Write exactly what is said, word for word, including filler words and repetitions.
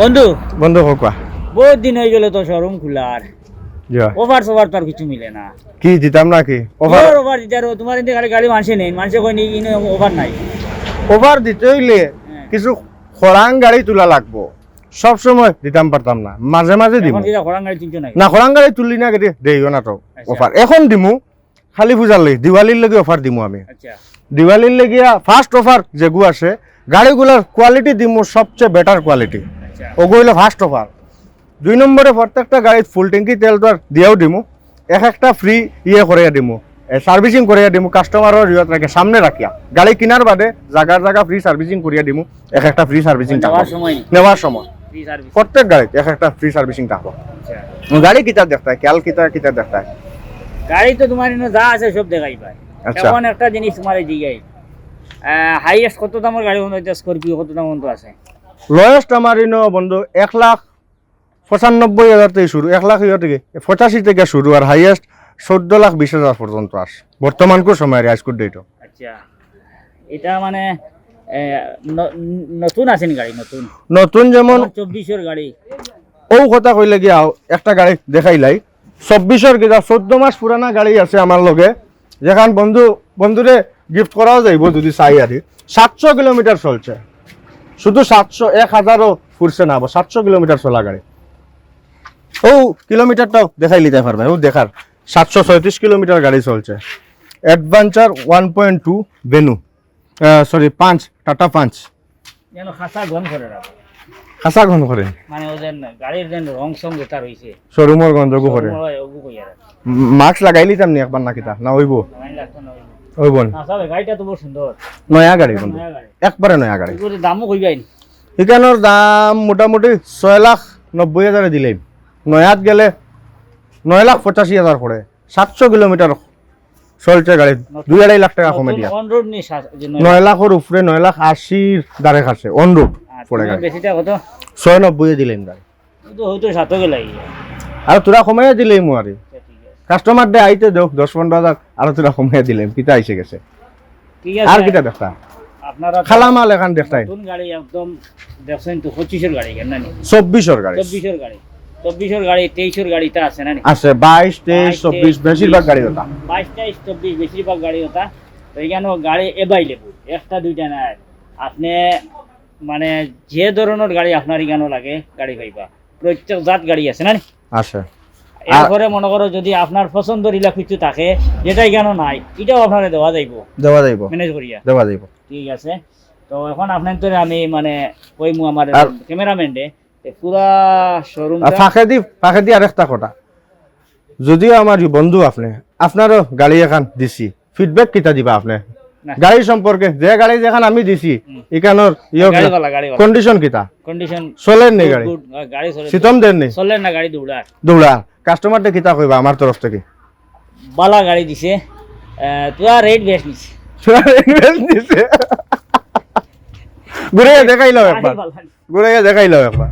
বন্ধু, বন্ধু, কউক্কা। বহুত দিন অইগেল তো শোরুম খুলার। জি অয়। অফার সফার তো আর কিছু মিলে না। কি দিতাম নাকি? অফার? কিওর অফার দিতার? তুমার ইনো খালি গাড়ি মানষে নেইন, মানষে কয় নি ইনো অফার নাই। অফার দিতে অইলে কিছু খরাং গাড়ি তুলা লাগবো। সব সময় দিতাম পারতাম না, মাঝে মাঝে দিমু। অখন কিতা খরাং গাড়ি তুলছো নাকি? না, খরাং গাড়ি তুলি না, কেটে দেইও না তো। আচ্ছা। অফার অখন দিমু, কালী পূজার লাগি, দিওয়ালির লাগি অফার দিমু আমি। আচ্ছা। দিওয়ালির লাগিয়া ফার্স্ট অফার যেগু আছে, গাড়িগুলার কোয়ালিটি দিমু সবচেয়ে বেটার কোয়ালিটি। আচ্ছা। ওগু অইলো ফার্স্ট অফার। দুই নম্বরে প্রত্যেকটা গাড়িত ফুল ট্যাঙ্কি তেল তো আর দিয়াও দিমু, এক একটা ফ্রি ইয়ে করিয়া দিমু, সার্ভিসিং করিয়া দিমু, কাস্টমারর ইয়ত রাখে সামনে রাখিয়া। গাড়ি কিনার বাদে জাগার জাগা ফ্রি সার্ভিসিং করিয়া দিমু, এক একটা ফ্রি সার্ভিসিং নেওয়ার সময় নি? নেওয়ার সময় ফ্রি সার্ভিস। প্রত্যেক গাড়িত এক একটা ফ্রি সার্ভিসিং থাকবো। আচ্ছা। গাড়ি কিতা দেখতায়, খেয়াল কিতা কিতা দেখতায়? গাড়ি তো তুমার ইনো যা আছে সব দেখাইবায়। আচ্ছা। অখন একটা জিনিস তুমারে জিগাই, হাইয়েস্ট কত দামর গাড়ি অখন অইতা? স্করপিও কত দাম অন্ত আছে? লোয়েস্ট আমার ইনো বন্ধু এক লাখ পঁচানব্বই হাজার থাকি শুরু, এক লাখ ইয়ে থাকি পঁচাশি থাকি শুরু, আর হাইয়েস্ট চৌদ্দ লাখ বিশ হাজার পর্যন্ত আস বর্তমানকু সময় আর আইজকুর ডেটও। আচ্ছা, ইটা মানে এ, ন- নতুন আছে নি গাড়ি? নতুন নতুন যেমন চব্বিশর গাড়ি। ও কথা কইলে গিয়া একটা গাড়ি দেখাইলাই, চব্বিশর কিতা চৌদ্দ মাস পুরানা গাড়ি আছে আমার লগে, যেখান বন্ধু বন্ধুরে গিফট করাও যাইবো যদি চাই আর কি। সাতশো কিলোমিটার চলছে, শুধু সাতশো, এক হাজারও ফুরছে না, আবার সাতশো কিলোমিটার চলা গাড়ি। ও কিলোমিটারটাও দেখাইলিতায় পারবায়, ও দেখার সাতশো ছয়ত্রিশ কিলোমিটার গাড়ি চলছে। Adventure one point two Venue, sorry, Punch, Tata Punch. যেন খাসা গন্ধ করে রাখে। খাসা গন্ধ করে। মানে ও যেন গাড়ির যেন রং সং যেটা রইছে। শোরুমর গন্ধ ওগু করে। শোরুমর অয়, ওগু কইয়া রাখে। মাস্ক লাগাইলিতাম নি একবার না কিতা? না অইবো? লাগাই লাগতো না, ওই। অইবো না। না, সব গাড়িটা তো বড় সুন্দর। নয়া গাড়ি বন্ধু। নয়া গাড়ি। একবারে নয়া গাড়ি। এগুলোর দামও কইবাই নি। ইখানোর দাম মোটামুটি ছয় লাখ নব্বই হাজারে দিলাইমু। নয়াত গেলে নয় লাখ পঁচাশি হাজার পড়ে। সাতশো কিলোমিটার চলছে গাড়ি, দুই আড়াই লাখ টাকা কমে দিয়া। অন রোড নি সা- যে নয়- নয় লাখর উপরে, নয় লাখ আশির ধারে কাছে অন রোড আর পড়ে তোমার গাড়ি। বেশিটা কত? ছয় নব্বই দিলাইমু গাড়ি। তো হয়তো সাতও গেলাই। আর থুড়া কমাইয়া দিলাইমু আরে। আচ্ছা, ঠিক আছে। কাস্টমার দে আইতে দেও দশ পনেরো হাজার, আরো থুড়া কমাইয়া দিলাইমু, কিতা আইছে গেছে। ঠিক আছে। আর কিতা দেখতা? আপনারা তো খালা মাল এখান দেখতাই। নতুন গাড়ি একদম দেখছেন তো, পঁচিশর গাড়ি কেন না নি? চব্বিশর গাড়ি। চব্বিশর গাড়ি, চব্বিশর গাড়ি, তেইশর গাড়িটা আছে না নি? আছে বাইশ, তেইশ, বাইশ, চব্বিশ, তেইশ, বেশিরভাগ গাড়ি ওটা। বাইশ, তেইশ, চব্বিশ, বেশিরভাগ গাড়ি ওটা। তো এখানে গাড়ি অ্যাভেলেবল, একটা দুইটা না। আপনি মানে যে ধরনের গাড়ি আপনার এখানে লাগে গাড়ি পাইবা, প্রত্যেক জাত গাড়ি আছে না নি? আছে। এরপরে মনে করো যদি আপনার পছন্দ রিলা কিছু থাকে, যেটা এখানে নাই, এটাও আপনারে দেওয়া যাইবো, দেওয়া যাইবো। ম্যানেজ করিয়া। দেওয়া যাইবো। ঠিক আছে, তো এখন আপনার তো আমি মানে কইমু আমার আর- ক্যামেরাম্যানরে পুরা শোরুম। আর ফাঁকেদি, ফাঁকেদি আরেকটা কথা, যদিও আমার ই বন্ধু আপনি, আপনারও গাড়ি এখান দিছি, ফিডব্যাক কিতা দিবা আপনি? না। গাড়ি সম্পর্কে, যে গাড়ি যেখান আমি দিছি, হুম। এখানোর ইয়ে গাড়ি ভালা, গাড়ি ভালা। কন্ডিশন কিতা? কন্ডিশন চলের নি গুড, গাড়ি? গুড, গাড়ি চলে। সিতম দের নি? চলের না, গাড়ি দৌড়ার। দৌড়া। কাস্টমারটা কিতা কইবা আমার তরফ থাকি? বালা গাড়ি দিছে, আহ, তোরা রেট বেশ নিছে। ঘুরে দেখাইলাও একবার। গাড়ি বালা। ঘুরে দেখাইলাও একবার।